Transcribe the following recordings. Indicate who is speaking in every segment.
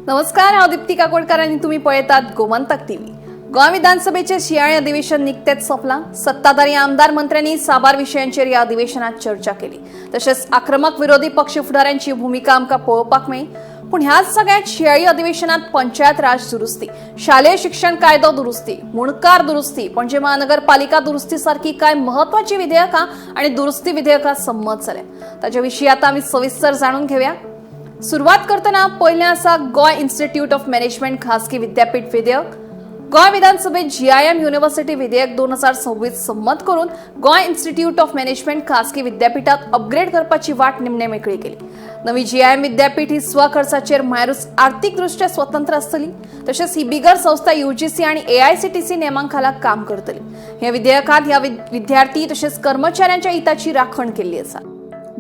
Speaker 1: नमस्कार, हांव दिप्ती काकोडकर आनी तुमी पळयतात गोमंतक टीव्ही. गोंय विधानसभेचे शिंयाळे अधिवेशन निकतेच सोंपलां. सत्ताधारी आमदार, मंत्र्यांनी साबार विशयांचेर ह्या अधिवेशनात चर्चा केली. तशेंच आक्रमक विरोधी पक्ष फुडाऱ्यांची भुमिका आमकां पळोवपाक मेळ्ळी. पूण ह्याच सगळ्यात शिंयाळी अधिवेशनात पंचायत राज दुरुस्ती, शालेय शिक्षण कायदो दुरुस्ती, मुणकार दुरुस्ती, पणजे महानगरपालिका दुरुस्ती सारखी कांय म्हत्वाची विधेयकां आनी दुरुस्ती विधेयकां संमत जाल्या. ताचे विशीं आतां आमी सविस्तर जाणून घेवया. सुरवात करतना पयलें आसा गोंय इन्स्टिट्यूट ऑफ मॅनेजमेंट खासगी विद्यापीठ विधेयक. गोंय विधानसभेत जीआयएम युनिव्हर्सिटी विधेयक 2026 संमत करून गोंय इन्स्टिट्यूट ऑफ मॅनेजमेंट खासगी विद्यापीठात अपग्रेड करपाची वाट निमणे मेकळी केली. नवी जीआयएम विद्यापीठ ही स्वखर्चाचेर, म्हळ्यारूच आर्थिकदृष्ट्या स्वतंत्र आसतली. तशेंच ही बिगर संस्था युजीसी आणि एआयसीटीई नेमां खाला काम करतली. ह्या विधेयकात ह्या विद्यार्थी तशेंच कर्मचाऱ्यांच्या हिताची राखण केल्ली आसा.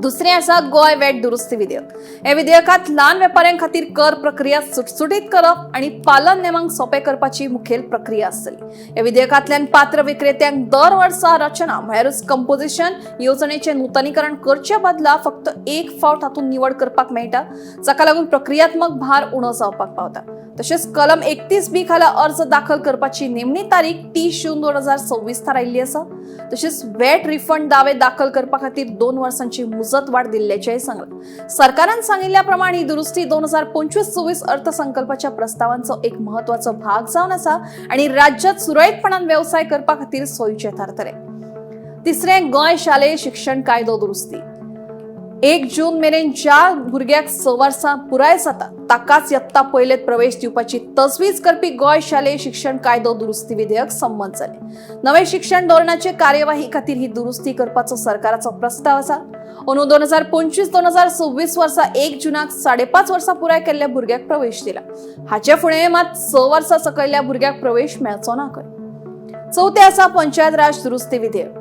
Speaker 1: दुसरें आसा गोंय वेट दुरुस्ती विधेयक. ह्या विधेयकात ल्हान वेपाऱ्यां खातीर कर प्रक्रिया सुटसुटीत करप आनी पालन नेमांक सोंपें करपाची मुखेल प्रक्रिया आसतली. ह्या विधेयकांतल्यान पात्र विक्रेत्यांक दर वर्सा रचना, म्हळ्यारूच कंपोजिशन येवजणेचें नुतनीकरण करचे बदला फक्त एक फावट हातूंत निवड करपाक मेळटा, जाका लागून प्रक्रियात्मक भार उणो जावपाक पावता. तशेंच कलम 31 बी खाला अर्ज दाखल करपाची नेमणी तारीख 30 जून 2026 थारायल्ली आसा. तशेंच वेट रिफंड दावे दाखल करपा खातीर 2 वर्सांची मुजत वाढ दिल्ल्याचेंय सांगलां. सरकारान सांगिल्ल्या प्रमाण ही दुरुस्ती 2025-26 अर्थसंकल्पाच्या प्रस्तावांचो एक म्हत्वाचो भाग जावन आसा आनी राज्यात सुरळीतपणान वेवसाय करपा खातीर सोयीचें थारतलें. तिसरें, गोंय शालेय शिक्षण कायदो दुरुस्ती. 1 जून मेरेन ज्या भुरग्याक 6 वर्सां पुराय जाता ताकाच यत्ता पयलेत प्रवेश दिवपाची तजवीज करपी गोंय शालेय शिक्षण कायदो दुरुस्ती विधेयक संमत जालें. नवे शिक्षण धोरणाचे कार्यवाही खातीर ही दुरुस्ती करपाचो सरकाराचो प्रस्ताव आसा. अंदू 2025 2026 वर्सा 1 जुनाक 5.5 वर्सां पुराय केल्ल्या भुरग्याक प्रवेश दिला. हाचे फुडें मात 6 वर्सां सकयल्ल्या भुरग्याक प्रवेश मेळचो ना खंय. चवथें आसा पंचायत राज दुरुस्ती विधेयक.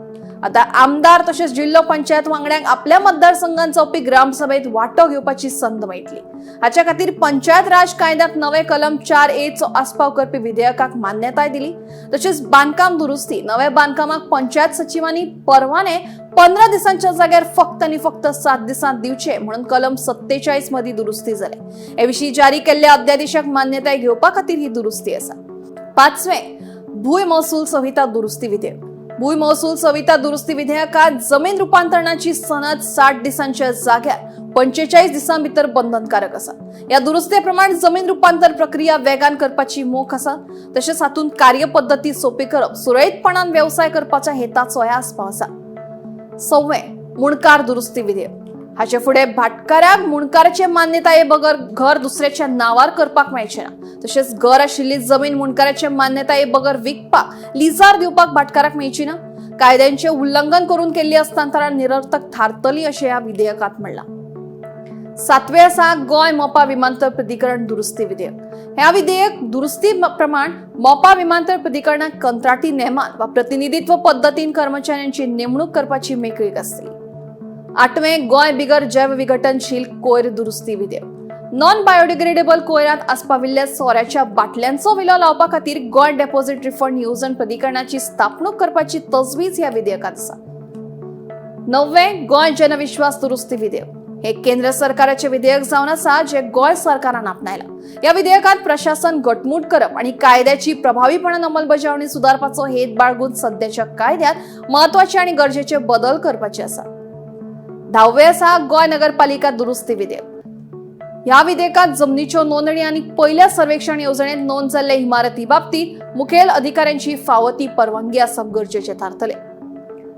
Speaker 1: आता आमदार तशेंच जिल्लो पंचायत वांगड्यांक आपल्या मतदारसंघात जावपी ग्रामसभेत वांटो घेवपाची संद मेळटली. हाच्या खातीर पंचायत राज कायद्यात नवे कलम 4 ए चो आस्पाव करपी विधेयकाक मान्यताय दिली. तशेंच बांदकाम दुरुस्ती. नव्या बांदकामाक पंचायत सचिवांनी परवाने 15 दिसांच्या जाग्यार फक्त आनी फक्त 7 दिसांत दिवचे म्हणून कलम 47 मध्ये दुरुस्ती जाली. हे विशीं जारी केल्ल्या अध्यादेशाक मान्यताय घेवपा खातीर ही दुरुस्ती आसा. पांचवें, भूंय महसूल संहिता दुरुस्ती विधेयक. भूंय महसूल संहिता दुरुस्ती विधेयकात जमीन रुपांतरणाची सनद 60 दिसांच्या जाग्यार 45 दिसां भितर बंधनकारक आसा. ह्या दुरुस्ते प्रमाण जमीन रुपांतर प्रक्रिया वेगान करपाची मोख आसा. तशेंच हातूंत कार्यपद्दती सोंपी करप, सुरळीतपणान वेवसाय करपाच्या हेताचो आस्पाव आसा. सव्वें, मुणकार दुरुस्ती विधेयक. हाचे फुडें भाटकाराक मुणकाराचे मान्यताये बगर घर दुसऱ्याच्या नांवार करपाक मेळचें ना. तशेंच घर आशिल्ली जमीन मुणकाराचे मान्यताये बगर विकपाक, लिजार दिवपाक भाटकाराक मेळची ना. कायद्यांचे उल्लंघन करून केल्ली हस्तांतरां निरर्थक थारतली अशें ह्या विधेयकात म्हणलां. सातवें आसा गोंय मोपा विमानतळ प्राधिकरण दुरुस्ती विधेयक. ह्या विधेयक दुरुस्ती प्रमाण मोपा विमानतळ प्राधिकरणाक कंत्राटी नेमान वा प्रतिनिधित्व पद्दतीन कर्मचाऱ्यांची नेमणूक करपाची मेकळीक आसतली. आठवें, गोंय बिगर जैव विघटनशील कोयर दुरुस्ती विधेयक. नॉन बायोडिग्रेडेबल कोयरात आस्पाविल्ल्या सोऱ्याच्या बाटल्यांचो विलो लावपा खातीर गोंय डेपॉझिट रिफंड येवजण प्राधिकरणाची स्थापणूक करपाची तजवीज ह्या विधेयकात आसा. णववें, गोंय जनविश्वास दुरुस्ती विधेयक. हे केंद्र सरकाराचे विधेयक जावन आसा, जे गोंय सरकारान आपणायला. ह्या विधेयकात प्रशासन घटमूट करप आणि कायद्याची प्रभावीपणान अंमलबजावणी सुदारपाचो हेत बाळगून सध्याच्या कायद्यात महत्वाचे आणि गरजेचे बदल करपाचे आसा. धाव्वे आसा गोंय नगरपालिका दुरुस्ती विधेयक. ह्या विधेयकात जमनीच्यो नोंदणी आनी पयल्या सर्वेक्षण येवजणेत नोंद जाल्ल्या इमारती बाबतीत मुखेल अधिकाऱ्यांची फावो ती परवानगी आसप गरजेचे थारतले.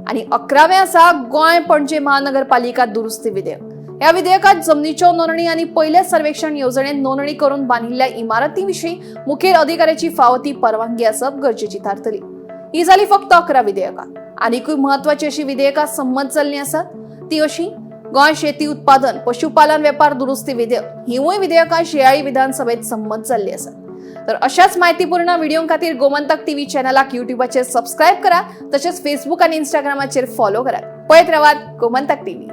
Speaker 1: आणि 11वें आसा गोंय पणजे महानगरपालिका दुरुस्ती विधेयक. ह्या विधेयकात जमनीच्यो नोंदणी आनी पयल्या सर्वेक्षण येवजणेत नोंदणी करून बांदिल्ल्या इमारती विशीं मुखेल अधिकाऱ्याची फावो ती परवानगी आसप गरजेची थारतली. ही जाली फक्त 11 विधेयकां. आनिकूय म्हत्वाची अशी विधेयकां संमत जाल्लीं आसात, ती अशी: गोंय शेती उत्पादन पशुपालन वेपार दुरुस्ती विधेयक. हिवूय विधेयकां शिंयाळी विधानसभेत संमत जाल्ली आसात. तर अशाच माहितीपूर्ण व्हिडिओ खातीर गोमंतक टीव्ही चॅनलाक युट्यूबाचेर सबस्क्रायब करा. तशेंच फेसबुक आनी इंस्टाग्रामाचेर फॉलो करात. पळयत रावात गोमंतक टीव्ही.